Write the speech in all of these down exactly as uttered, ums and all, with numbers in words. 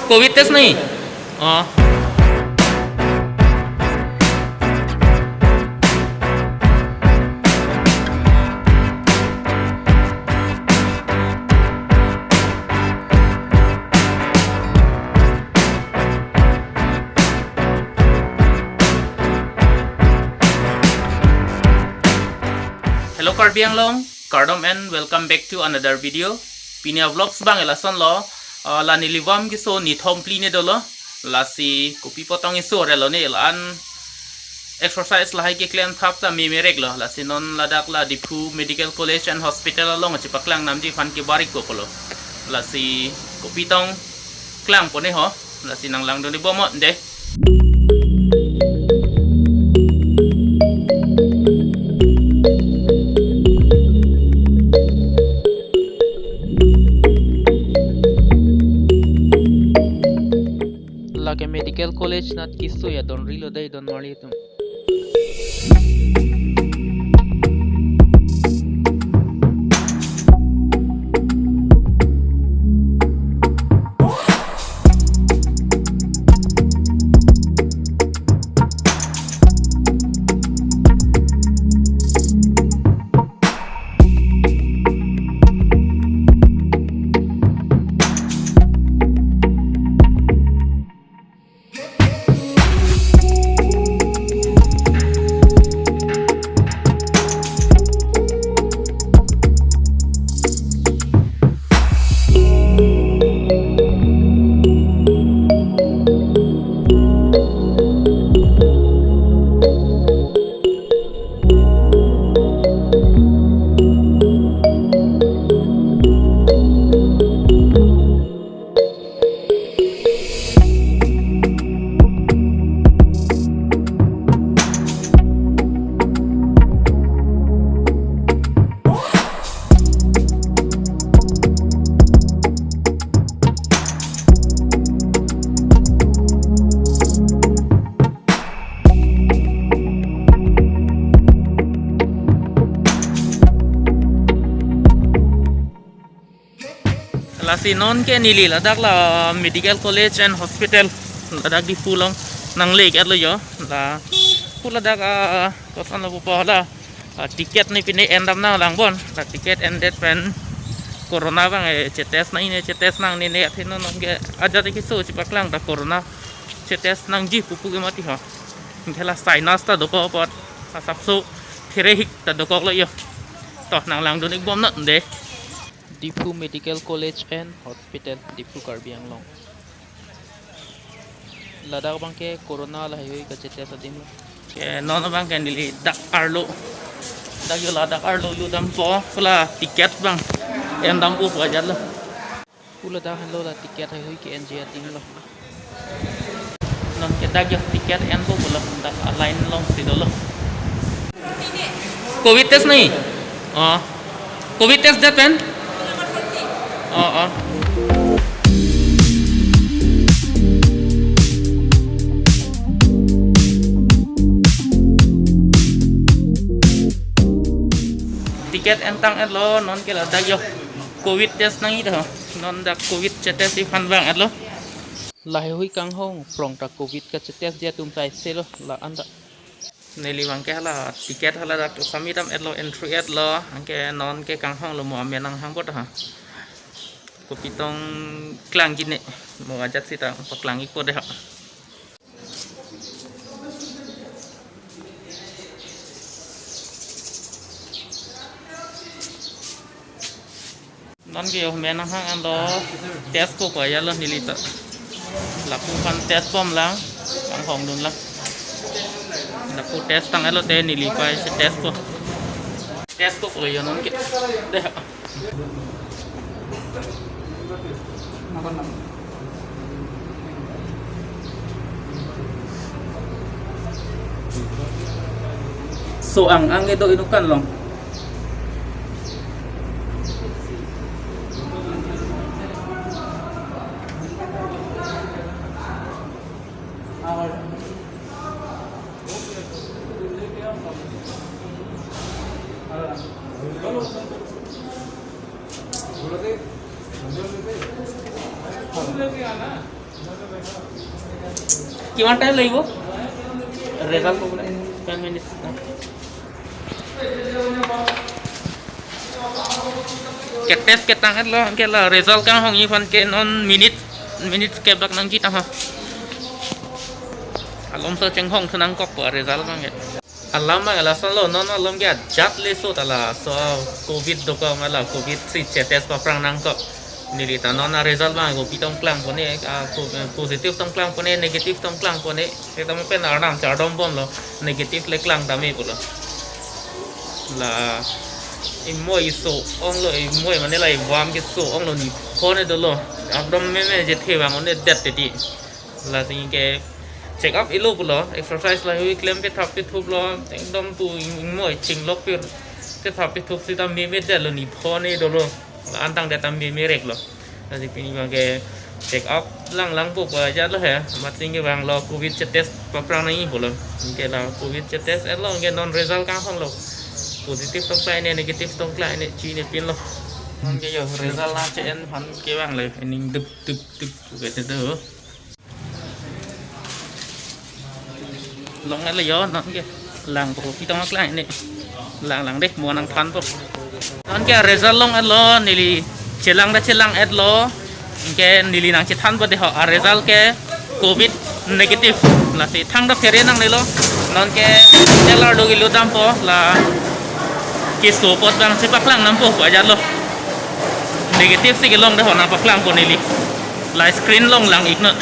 Covid test nahi? Oh. Hello Karbi Anglong, kardom and welcome back to another video. Pini a-vlogs abang lasonlo, ah, la neli vam keso nithom phli ne dolo. Lasi kopi apot tong keso relo ne, la-an exercise lahai keklem thap ta memereklo. Lasi non ladak la Diphu Medical College and Hospital along chepaklang namji aphan kebar-ikpo pulo. Lasi kopi tong klangpo ne ho. Lasi nanglangdun-ik bom non de. Lake Medical College nat kisui adon rilo dei, don marli atum. Lasi non ke neli ladak la Medical College and Hospital ladak Diphu along nangle-iklo jo. La pu ladak, ah, koson lapu pa la, ah, ticket ne pine endam nanglang bon. La ticket endet pen corona abang, eh, chetest nangne, chetest nangne ne athe non ke ajat keso chepaklang ta corona chetest nangji pupu ke mati ho. Anke la sinus ta dokok apot asapso pherehik ta dokoklo jo. To nanglangdun-ik bom non de. Diphu Medical College and Hospital, Diphu, Karbi Anglong. Ladak abang ke corona lahaihui kachetest adim lo. Ke non abang ke neli dak arlo. Dak jo ladak arlo jutdampo, pu la ticket abang endampo pu ajatlo. Pu ladak henlo la ticket haihui ke-enji adim lo. Non ke dak jo ticket enpo pulo, dak a-line alongsi dolo. Covid test nahi? Oh. Covid test det pen? Oh, oh. Ticket entang-etlo, non ke ladak jo Covid test nangji ta ho. Non dak Covid chetest-ji aphan vang-etlo. Lahaihui kanghong prong ta Covid kachetest-ji atum ta isi lo, la-an ta. Neli abang ke hala ticket hala dak sami dam-etlo, entry-etlo, anke non ke kanghong lo, mo amen nanghang apot ha. Kopi tong klangji ne, mo ajat seta paklang-ikpo de ha. Non ke jo amen nanghang an lo test-po ko ajatlo neli ta. Lapu aphan test bomlang, kanghong dunlang. Lapu test tang-etlo te neli pai si test-po. Test-po ko jo non ke. De. So ang-ang kedo inut kan long. কিমান টাইম লাগিব ৰিজাল্ট ক'বলৈ? Ten minutes. Ke test ketang-etlo, ke la result kanghongji aphan ke non minute, minute kebak nangji tangho. Alomso chenghong thu nangkokpo result abang ke. Alam abang lasonlo, non along ke ajat le so ta laso covid dokok ma la covid si che test paprang nangkok. Neli ta non a result abang kopi tong klangpo ne, a, ko-, positive tong klangpo ne, negative tong klangpo ne. Seta mo pen arnam chardom bomlo, negative le klang tame pulo. La imoi iso onglo, imoi mane la ivam keso onglo, niphone dolo. Ekdom meme je thevang un-edet teti. Lasi ke check up ilo pulo, exercise lahai klem pethap pethuplo, ekdom pu imoi chinglok pe pethap pethup seta meme detlo, niphone dolo. Antang det ta meme reklo. Lasi pini abang ke check up lang lang po pa ajatlo he. Amat sing ke abang lo covid che test paprang nangji pulo. Ke la covid che test-etlo, ke non result kanghonglo. Positive tong klai ne, negative tong klai ne, chinepinlo. Non ke yo result nangche-en aphan ke abang le, ening duk duk duk ke te do. Long-etlo yo, non ke. Langpo, kopi tong klang ne. Lang lang deh, mo nangthanpo. Non ke result long-etlo, neli chelang ta chelang-etlo. Ke neli nangchethanpo dei ho, a result ke covid negative. Lasi thang dok kere nangnelo. Non ke teller do kilo dampo, la keso apot abang chepaklang nampo ajatlo. Negative si kelong dei ho, nangpaklangpo neli. La screen along lang-iknon.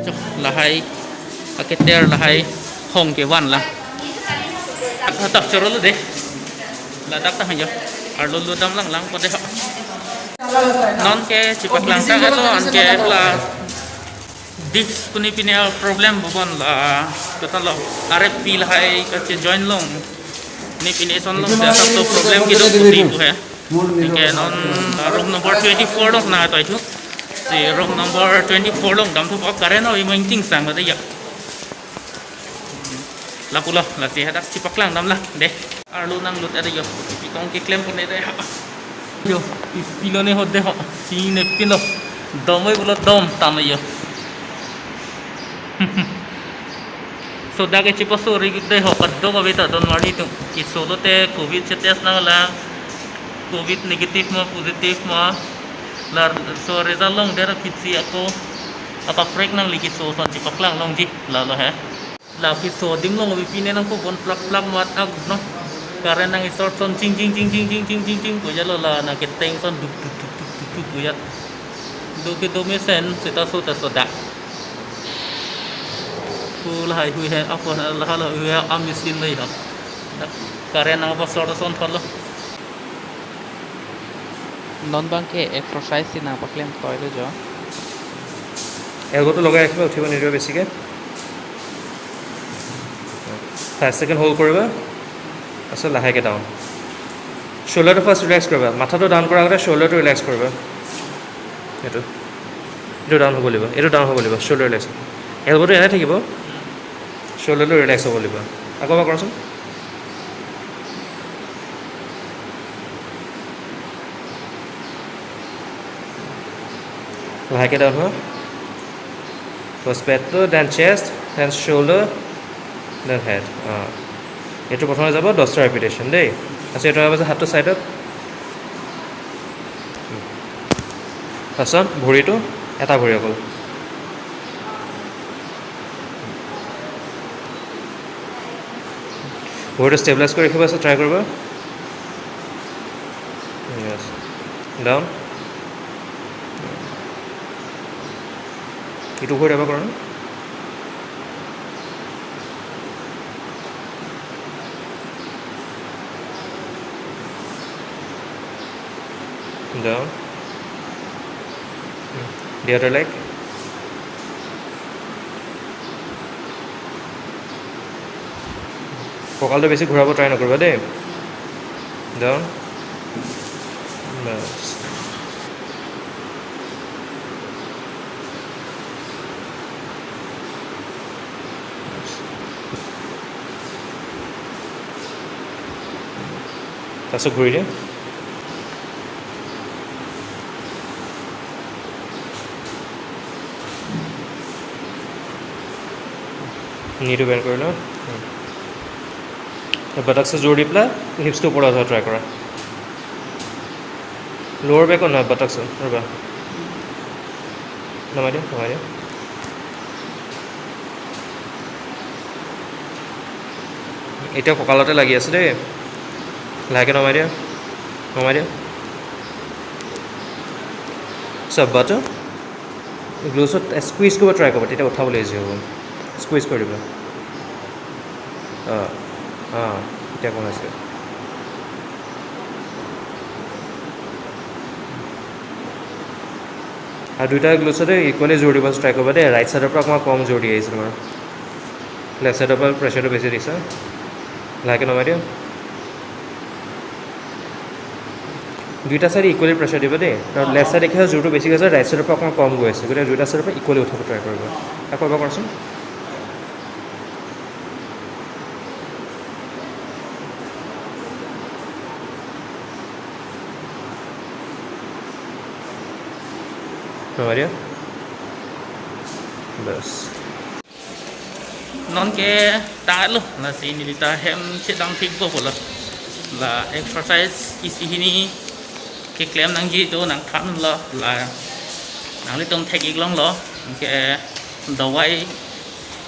Chok, lahai aketer lahai hong kevan lang. Hatak chorolo dei. Ladak ta hang yo. Arlo lo dam lang langpo dei ho. Non ke chepaklang ta eto anke la disc pini pini a problem bobon la. Kata lo. Arep pi lahai kache join long. Ni pini eson long, dia sab to problem kedo kuti pu he. Anke non, uh, room number twenty-four along nangtoi thu. Si room number twenty-four along damthupo, current ave mo ingting sang dei ya. Lapulo, lasi hadak chepaklang dam lang dei. Arlo nanglut-et yo, pi tong keklem pon dei ha. Yo, pi, pilo ne ho dei ho, chinepinlo. Dom oi pulo dom tame yo. Soda ke chepasori dei ho, kadokave ta don marli tum. Keso lote covid che test nanglang. Covid negative ma, positive ma. Laso result longdet aphi si ako akaprek nangli, keso ason chepaklang longji. Lalo he. La keso adim along ave pine nangkobon plap plap mat ak no. Current nang-short ason ching ching ching ching ching ching ching ching pu ajatlo, la nangketeng ason duk duk duk duk duk duk pu ajat. Do kedo mesen seta so ta soda. Pu lahai hui he, ako lahai hui he, a machine lei ha. Current nangpa-short ason thotlo. Non abang ke exercise si nangpaklem toilo jo. Elbow টো লগাই ৰাখিবা, উঠিব নিদিবা বেছিকে। Five second hold কৰিবা, তাৰপিছত লাহেকে ডাউন। শ্ব'ল্ডাৰটো first relax কৰিবা, মাথাটো ডাউন কৰাৰ আগতে শ্ব'ল্ডাৰটো ৰিলেক্স কৰিবা। এইটো, এইটো ডাউন হ'ব লাগিব, এইটো ডাউন হ'ব লাগিব, শ্ব'ল্ডাৰ ৰিলেক্স। এলব'টো এনেই থাকিব, শ্ব'ল্ডাৰটো ৰিলেক্স হ'ব লাগিব। আকৌ এবাৰ কৰাচোন। লাহেকে ডাউন হোৱা। ফাৰ্ষ্ট পেটটো, দেন চেষ্ট, দেন শ্ব'ল্ডাৰ, দেন হেড। এইটো প্ৰথমে যাব দহটা ৰেপিটেশ্যন দেই। আচ্ছা, এইটো আহিব যে হাতটো ছাইডত। তাৰপিছত ভৰিটো, এটা ভৰি অকল। ভৰিটো ষ্টেবিলাইজ কৰি ৰাখিব আছে, ট্ৰাই কৰিব। য়েছ। ডাউন। ইটো ভৰিত এবাৰ কৰা। ডাউন। দি আদাৰ লেগ। কঁকালটো বেছি ঘূৰাব ট্ৰাই নকৰিবা দেই। ডাউন। বাছ। তাৰপিছত ঘূৰি দিয়া। নিটো বেণ্ড কৰি লওঁ। এই বাটাকছটো জোৰ দি পেলাই হিপছটো ওপৰত উঠাব ট্ৰাই কৰা। লোৱাৰ বেক অনা বাটাকছটো, ৰ'বা। নমাই দিয়া, নমাই দিয়া। এতিয়া কঁকালতে লাগি আছে দেই। লাহেকে নমাই দিয়া, নমাই দিয়া। চব বাটু গ্ল'ভছত স্কুইজ কৰিব ট্ৰাই কৰিবা, তেতিয়া উঠাবলৈ ইজি হ'ব। স্কুইজ কৰি দিবা। অ', অ', এতিয়া কমাইছে। আৰু দুইটা গ্ল'ভছতে ইকুৱেলি জোৰ দিব ট্ৰাই কৰিবা দেই। ৰাইট চাইডৰ পৰা অকণমান কম জোৰ দি আহিছে তোমাৰ। লেফ্ট চাইডৰ পৰা প্ৰেছাৰটো বেছি দিছে। লাহেকে নমাই দিয়া। দুইটা চাইড ইকুৱেলি প্ৰেছাৰ দিব দেই। আৰু লেফ্ট চাইডে কি হয়, জোৰটো বেছি গৈছে, ৰাইট চাইডৰ পৰা অকণমান কম গৈ আছে। গতিকে দুইটা চাইডৰ পৰা ইকুৱেলি উঠাব ট্ৰাই কৰিব। আকৌ এবাৰ কৰাচোন। Namaria. Bas. Non ke tanglo, lasi neli ta hem chedam thik po pulo. La exercise isi hini keklem nangji do nangthanlo, la nanglitum thek-ik longlo. Ke dawai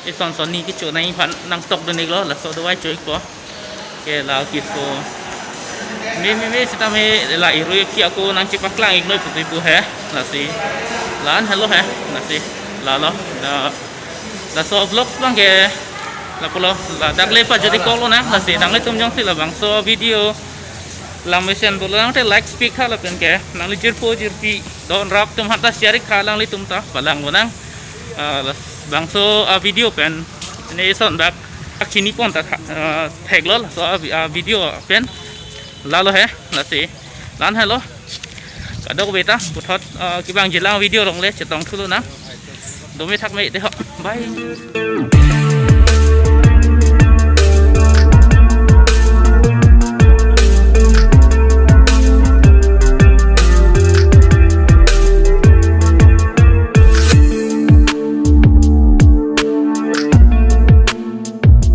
ison son ni kecho nangji aphan nangtokdun-iklo, laso dawai cho-ikpo. Ke la kiso. Me, me, me sitame la irui aphi ako nangchepaklang-ik noi pusi pu he. Lasi. La-an helo he. Lasi. Lalo. La, laso vlogs abang ke. La pulo. La dakle pajodi koklo nang. Lasi nanglitum jongsi labangso video lam mesen pulo nang te like speak ha lapen ke. Nangli jirpo jirpi. Don rap atum hatta share-ik ha nanglitum ta. Palang bonang. Ah, labangso, ah, video pen. Ne ison bak. Ak chini pon ta tha-, ah, theklo. So, ah, vi-, ah, video pen. Lalo he. Lasi. La-an helo. Kadokave ta puthot, ah, kevangjilang video along le chetong thulo nang. Dome thakme dei ho. Bye.